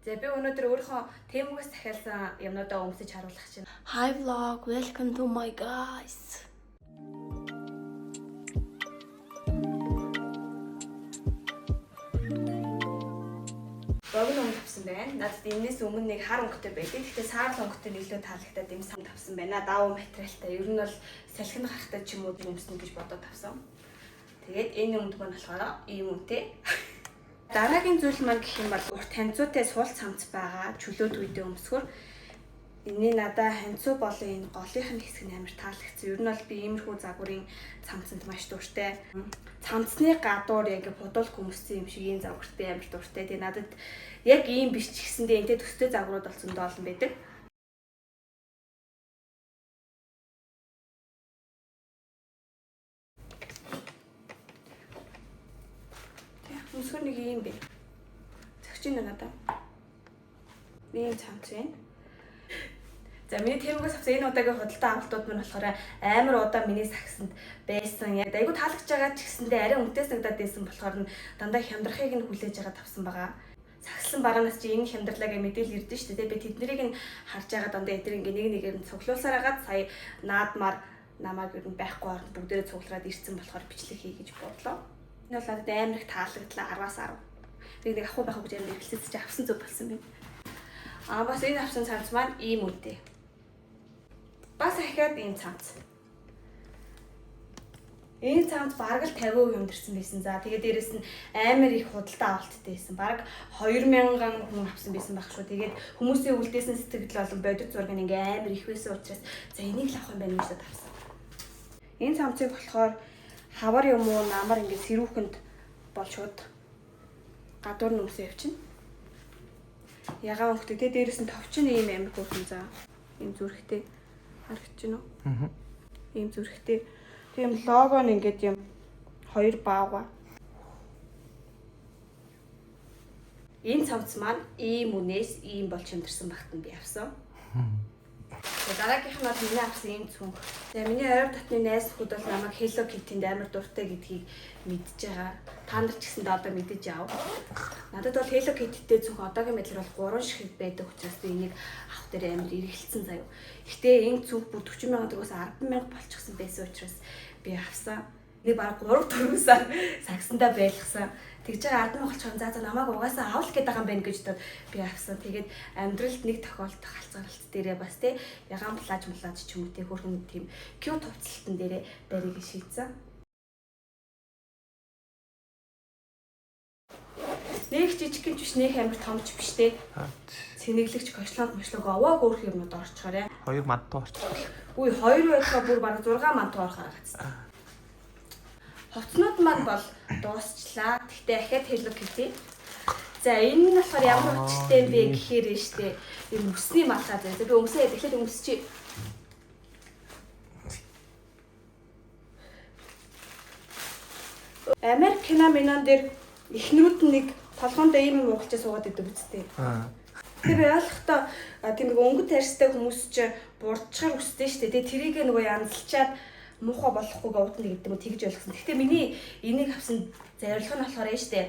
За, би өнөөдөр өөрийнхөө Temu-гээс захиалсан юмнуудаа өмсөж харуулах чинь. Hi vlog, welcome to my guys. Богино өнгө авсан байна. Надад энэс өмнө нэг хар өнгөтэй байдаг. Гэхдээ саарл өнгөтэй нь илүү таалагдаад ийм сан авсан байна. Давуу материалтай. Ер нь бол салхин гарахтай ч юм уу өмснө гэж бодоод авсан. Тэгээд энэ өмд маань болохоор ийм үнэтэй. Дараагийн зүйл маань гэх юм бол урт ханцуутай сул цамц байгаа. Чөлөөт үедээ өмсгөр. Энэний надаа ханцуу болон энэ голынх нь хэсэг нь амар таалагдсан. Ер нь бол би иймэрхүү загварын цамцанд маш дуртай. Цамцны гадуур яг ингээ пудуулк өмссөн юм шиг ийм загварт би амар дуртай. Тэгээ надад яг ийм биш ч гэсэндээ энтэй төстэй загварууд болсон олон байдаг. Тэг өмсгөр нэг ийм бэ. Зөгч ин надаа. Ийм цамц байна. За, миний Temu-гээс авсан энэ удаагийн худалдаа авалтууд маань болохоор амар удаа миний сагсанд байсан. Яг айгу таалагдж байгаа ч гэсэндээ арай үнэтэй санагдаад байсан болохоор нь дандаа хямдрахыг нь хүлээж байгаа тавсан байгаа. Сагслан бараанаас чи энэ хямдрлаа гэх мэдээлэл ирдэ шүү дээ. Би тэднийг нь харж байгаа, дандаа эдгээр ингээ нэг нэгээр нь цуглуулсаар хагаад сая наадмаар намайг ер нь байхгүй оронд бүгдээрээ цуглараад ирсэн болохоор бичлэг хий гэж бодлоо. Энэ бол надад амар их таалагдлаа, 10-аас 10. Би нэг авах уу байх уу гэж амар эргэлзэж чи авсан зүг болсон байна. Аа, бас энэ авсан цамц маань ийм үнэтэй. Бас ахиад ийм цамц. Энэ цамц бараг л 50% юмдэрсэн байсан. За, тэгээ дээрэс нь амар их худалдаа авалттай байсан. Бараг 2000 хүн авсан байсан байх шүү. Тэгээд хүмүүсийн үлдээсэн сэтгэл болон бодит зураг нь ингээ амар их байсан учраас за, энийг л авах юм байна гэж авсан. Энэ цамцыг болохоор хавар юм уу намар ингээ сэрүүхэнд бол шууд гадуур нь өмсөө явчихна. Ягаан өнгөтэй. Тэгээ дээрэс нь товчин ийм амар хөөрхөн, за. Ийм зүрхтэй харагдаж байна уу? Аа. Ийм зүрхтэй. Тийм лого нь ингээд юм хоёр баага. Энэ цамц маань ийм үнээс ийм болж хямдарсан багт нь би авсан. За, дараагийнх нь бол миний авсан ийм цүнх. За, миний ойр дотны найз нөхөд бол намайг Hello Kitty-нд амар дуртай гэдгийг мэдж байгаа. Та нар ч гэсэндээ одоо мэдэж яав. Надад бол Hello Kitty-тэй цүнх одоогийн байдлаар бол 3 шиг байдаг учраас би энийг авах дээр амар эргэлцсэн заяа. Гэтэ энэ цүнх бүр 40 сая төгрөгөөс 10 мянга болчихсон байсан учраас би авсан. Нэг баг 3 4 сар сагсандаа байлгасан. Тэгж байгаа 10 мянга болчихсон. За за, намайг угаасаа авал гээд байгаа юм байна гэж бодоод би авсан. Тэгээд амьдралд нэг тохиолдох алцгаралт дээрээ бас те ягаан плаж млаж ч юм уу те хөөрхөн тийм cute хувцалтан дээрээ барийг шийдсэн. Нэг жижигхэн ч биш, нэг амар том ч биш те. Цэнэглэгч кошлонг мошлог овоог өөрх юмнууд орчхоорой. Хоёр мантуу орчихвол. Үгүй, хоёр байлгаа бүр бараг 6 мантуу орохоор гацсан. Хувцнууд маань бол дуусчлаа. Тэгтээ ахиад Hello Kitty. За, энэ нь болохоор ямар учиртай юм бэ гэхээр нь штэ энэ үсний малгай заа. За, би өмсөө, тэгэхээр өмсчи. Америк кино минон дээр эхнэрүүд нь нэг толгоондоо ийм юм угалчаа суугаад идэв үсттэй. Аа. Тэр би ойлгохдоо тийм нэг өнгө тарьстай хүмүүс чинь бурдчаар үстэй шүү дээ. Тэгээ тэрийг нөгөө янзалчаад муухай болохгүйгээ удна гэдэг юм уу тэгж ойлгосон. Гэхдээ миний энийг авсан зорилго нь болохоор энэ шүү дээ.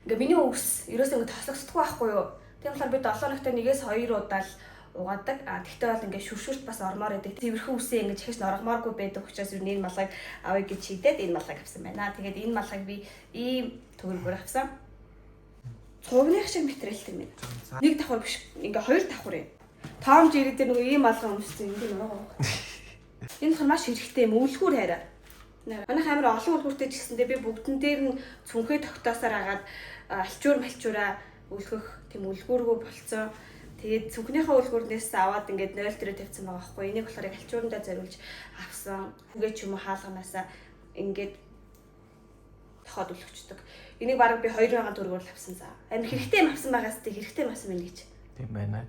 Ингээ миний өвс ерөөсөө ингээ тослогддоггүй байхгүй юу. Тийм болохоор би 7 хоногт нэгээс хоёр удаа л угаадаг. А тэгтээ бол ингээ шүршүрт бас ормоор байдаг. Тиймэрхүү үсээ ингээ чихэж норгомооргүй байдаг учраас ер нь энэ малгайг авъя гэж шийдээд энэ малгайг авсан байна. Тэгээд энэ малгайг би ийм төгрөгөөр авсан. Цувных шиг материалтай юм байна. Нэг давхар биш, ингээ хоёр давхар юм. Том Jerry дээр нөгөө ийм малгай өмссөн ингээ нургаа. Энэ болохоор маш хэрэгтэй юм. Үлгүүр хайраа. Манайх амар олон үлгүүртэй ч гэсэндээ би бүгдэн дээр нь цүнхээ тогтоосоор агаад альчуур малчуураа үлгэх тийм үлгүүргүй болцсон. Тэгээд цүнхнийхээ үлгүүрнээс аваад ингээд 0 дээрээ тавьсан байгаа байхгүй. Энийг болохоор яг альчуурандаа зориулж авсан. Үгээ ч юм уу хаалганаасаа ингээд тохоод үлгчдэг. Энийг бараг би 2000 төгрөгөөр л авсан за. Амар хэрэгтэй юм авсан байгаас тэг хэрэгтэй юм авсан байна гэж. Тийм байна.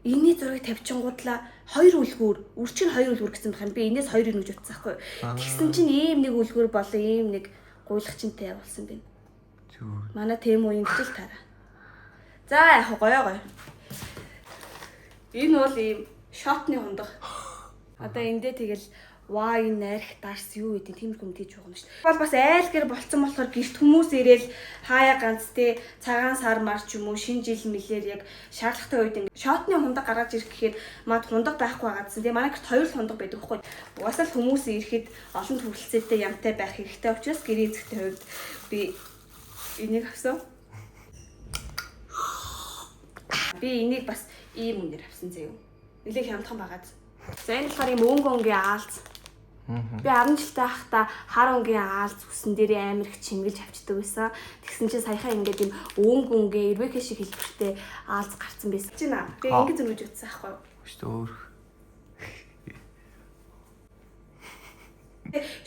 Энийний зургийг тавьчингуудлаа хоёр үлгүүр, үрчин хоёр үлгүүр гэсэн байх юм. Би энэс хоёр юм гэж утсан байхгүй юу. Тэгсэн чинь ийм нэг үлгүүр болон ийм нэг гуйлагчинтай болсон байна. Зүгээр. Манай Temu ингэж л тараа. За, яг гоё гоё. Энэ бол ийм шотны хундах. Одоо эндээ тэгэл Ваа, энэ найрах дарс юу гэдэг тиймэрхүү юм тийж байгаа юм шүү дээ. Бол бас айл гэр болцсон болохоор гэрт хүмүүс ирээл хаяа ганц те цагаан сар мар ч юм уу шинэ жил мэлээр яг шаардлагатай үед ингээ шотны хундаг гаргаж ирэх гэхээр мад хундаг байхгүй байгаадсан. Тэгээ манай гэрт хоёр л хундаг байдаг хгүй. Угаасаа л хүмүүс ирэхэд олон төрөлцөөтэй ямтай байх хэрэгтэй учраас гэрээ эзэгтэй хувьд би энийг авсан. Би энийг бас ийм үнээр авсан заяа. Нилээх хямдхан байгаад. За, энэ болохоор ийм өнгө өнгийн аалз. Би 10 жилтэй байхдаа хар өнгийн аалз үсэн дээр амар их чимгэлж авчдаг байсан. Тэгсэн чинь саяхан ингээд ийм өнгө өнгийн эрвэхэ шиг хэлбэртэй аалз гарцсан байсан. Чи наа. Би ингэж зөрүүж утсан аахгүй юу? Шүү дээ өөр.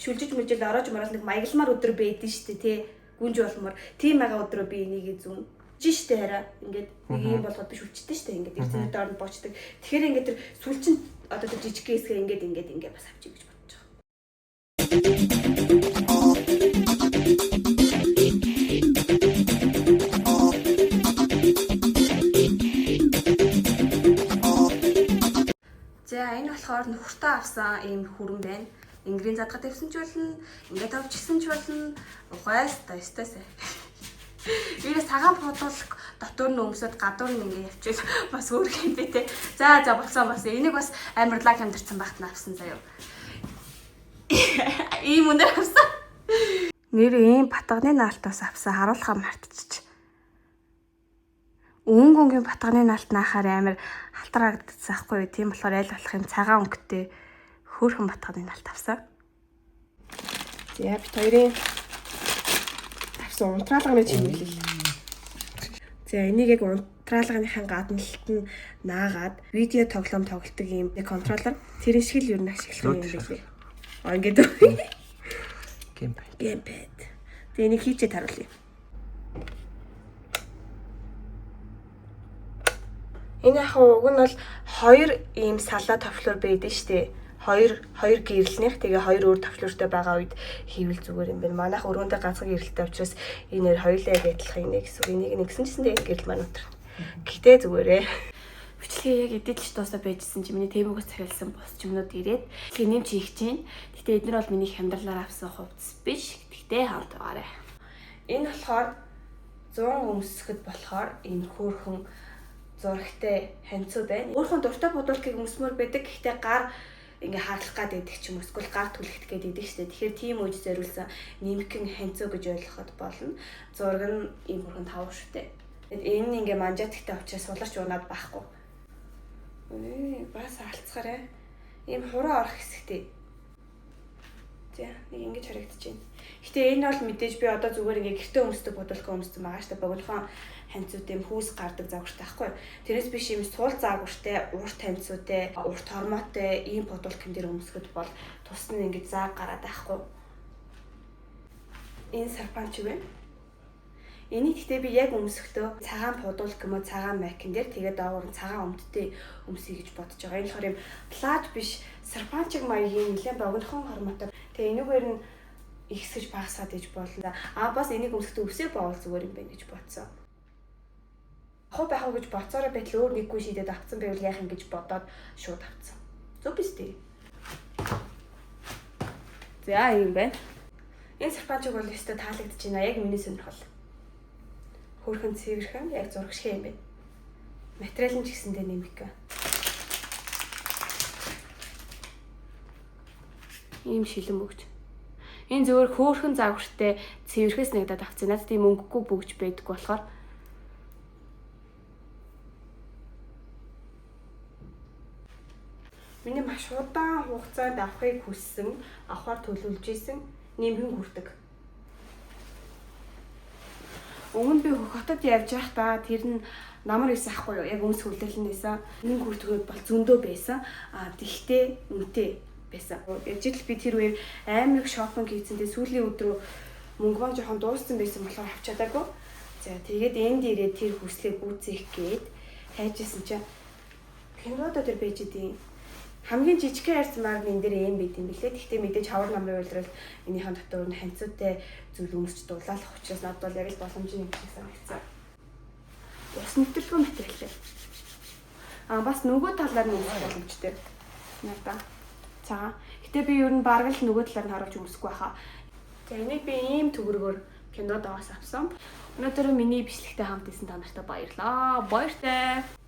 Шүлжиж мүжил ороож морол нэг маягламар өдөр байдэн штэ тий. Гүнж болмор. Тийм байгаа өдрөө би энийг зүүн. Жин штэ хараа. Ингээд нэг юм болгоод би шүлждэг штэ. Ингээд эрдэнэ доор нь боочдөг. Тэгэхээр ингээд тэр сүлчин одоо тэр жижиг хэсгээ ингээд ингээд ингээд бас авчих гэж бодож байгаа. За, энэ болохоор нөхөртөө авсан ийм хүрэн байна. Ингрийн задгаа тавьсан ч болно, ингээд авчихсан ч болно. Ухаас та ёстой сай. Бирээ цагаан пудуулах дотор нь өмсөд гадуур нь ингээд явчихвал бас өөр юм бэ те. За за, болсон бас. Энийг бас амар лаг амьдэрсэн багт нь авсан заяа. Ийм үнээр авсан. Нэр ийм батганы наалтаас авсан, харуулхаа мартчих. Өнгө өнгийн батганы наалт наахаар амар халтар харагдсан ахгүй юу. Тийм болохоор аль болох юм цагаан өнгөтэй хөөрхөн батганы наалт авсан. За, бит хоёрын авсан унтраалганы чимэглэл. За, энийг яг унтраалганыхаа гадна талд нь наагаад видео тоглоом тоглодог юм нэг контроллер. Тэр шиг л ер нь ашиглах юм билээ. А, ингээд Gamepad. Gamepad. Тэгээ энийг хийчээ таруулъя. Энэ яг уг нь бол хоёр ийм салаа товчлуур байдаг штэ. Хоёр хоёр гэрлэнийх, тэгээ хоёр өөр товчлууртай байгаа үед хийвэл зүгээр юм байна. Манайх өрөөндөө ганцхан гэрэлтэй учраас энэ нэр хоёулаа яг адилхан инэ гэсэн. Энийг нэгсэн чисэндээ энэ гэрэл маань өтер. Гэтэ зүгээрээ. Бичлэгээ яг эдэлж дуусаа байжсэн чи миний Temu-гээс захиалсан бус юмнууд ирээд тэгээ нэмж хийх чинь. Гэтэ эднэр бол миний хямдралаар авсан хувцас биш. Гэтэ хамт байгаарай. Энэ болохоор 100 өмсөхөд болохоор ийм хөөрхөн зурагтай ханцуу байна. Өөрхөн дуртай будуулкыг өмсмөр байдаг. Гэхдээ гар ингээ харлах гад байдаг ч юм уу эсвэл гар түлхэх гээд байдаг штэ. Тэгэхээр тийм үед зориулсан нэмхэн ханцуу гэж ойлгоход болно. Зураг нь ийм хөөрхөн тавар штэ. Энэ ингээ манжаатагтай учраас суларч унаад байхгүй. Ээ, бас алцгаарай. Ийм хураа орох хэсэгтэй. За, нэг ингэж харагдаж байна. Гэтэ энэ бол мэдээж би одоо зүгээр ингээ гэртээ өмсдөг будуулка өмссөн байгаа штэ. Богинохон ханцуутай юм хүүс гардаг загвартай байхгүй юу? Тэрнээс биш юм суул загвартай, урт ханцуутай, урт хормоотой ийм будуулкан дээр өмсгöd бол тус нь ингэж зааг гараад байхгүй. Энэ сарпанч юу вэ? Энийг гэхдээ би яг өмсөхдөө цагаан пудуулк юм уу цагаан майкн дээр тэгээд доогуур нь цагаан өмдтэй өмсөе гэж бодож байгаа. Энэ болохоор юм плаж биш, сарпанчиг маягийн нэлээд богинохон хормоотой. Тэгээ энүүгээр нь ихсэж багасгаад иж болно. А, бас энийг өмсөхдөө өсөө боовол зүгээр юм байна гэж бодсон. Хуу байх уу гэж бодсороо байтал өөр нэггүй шийдээд авцсан байвал яах юм гэж бодоод шууд авцсан. Зөв биз дээ. За, ийм байна. Энэ сарпанчиг бол өстой таалагдчихэв байна. Яг миний сонирхол. Хөөрхөн цэвэрхэн, яг зураг шиг юм байна. Материал нь ч гэсэндээ нэмэх. Ийм шилэн бөгж. Энэ зөвөр хөөрхөн загвартай цэвэрхээс нэгдээд авсан. Надад тийм өнгөгүй бөгж байдаггүй болохоор. Миний маш удаан хугацаанд авахыг хүссэн, авахар төлөвлөж исэн нэмхэн хүрдэг. Өмнө би хотод явж байхдаа тэр нь намар байсан ахгүй юу? Яг өмс хүлээлэн байсан. Нэмхэн хүрдгүүд бол зөндөө байсан. А, тэгтээ үнэтэй байсан. Яаж л би тэр үеэр амар их шопинг хийсэн. Тэгээ сүүлийн өдрөө мөнгө маань жоохон дууссан байсан болохоор авч чадаагүй. За, тэгээд энд ирээд тэр хүслээ гүйцээх гээд хайжсэн чинь кинодо тэр байж идэв. Хамгийн жижигхэн хайрц маар энэ дээр эм байд юм билээ. Гэхдээ мэдээж хавар намрын уйлрал энийхэн дотор нь ханцуутай зүйл өмсч дулаалах учраас надад бол яг л боломжийн юм шиг санагдсан. Ус нэвтрэлгүй материалтай. А, бас нөгөө талаар нь өмсөх боломжтой. Надаа Цагаан. Гэтэ би ер нь бараг л нөгөө талаар нь харуулж өмсөхгүй байхаа. За, энийг би ийм төгрөгөөр Пиндуодуогоос авсан. Өнөөдөр миний бичлэгтэй хамт исэн та нартай баярлаа. Баяртай.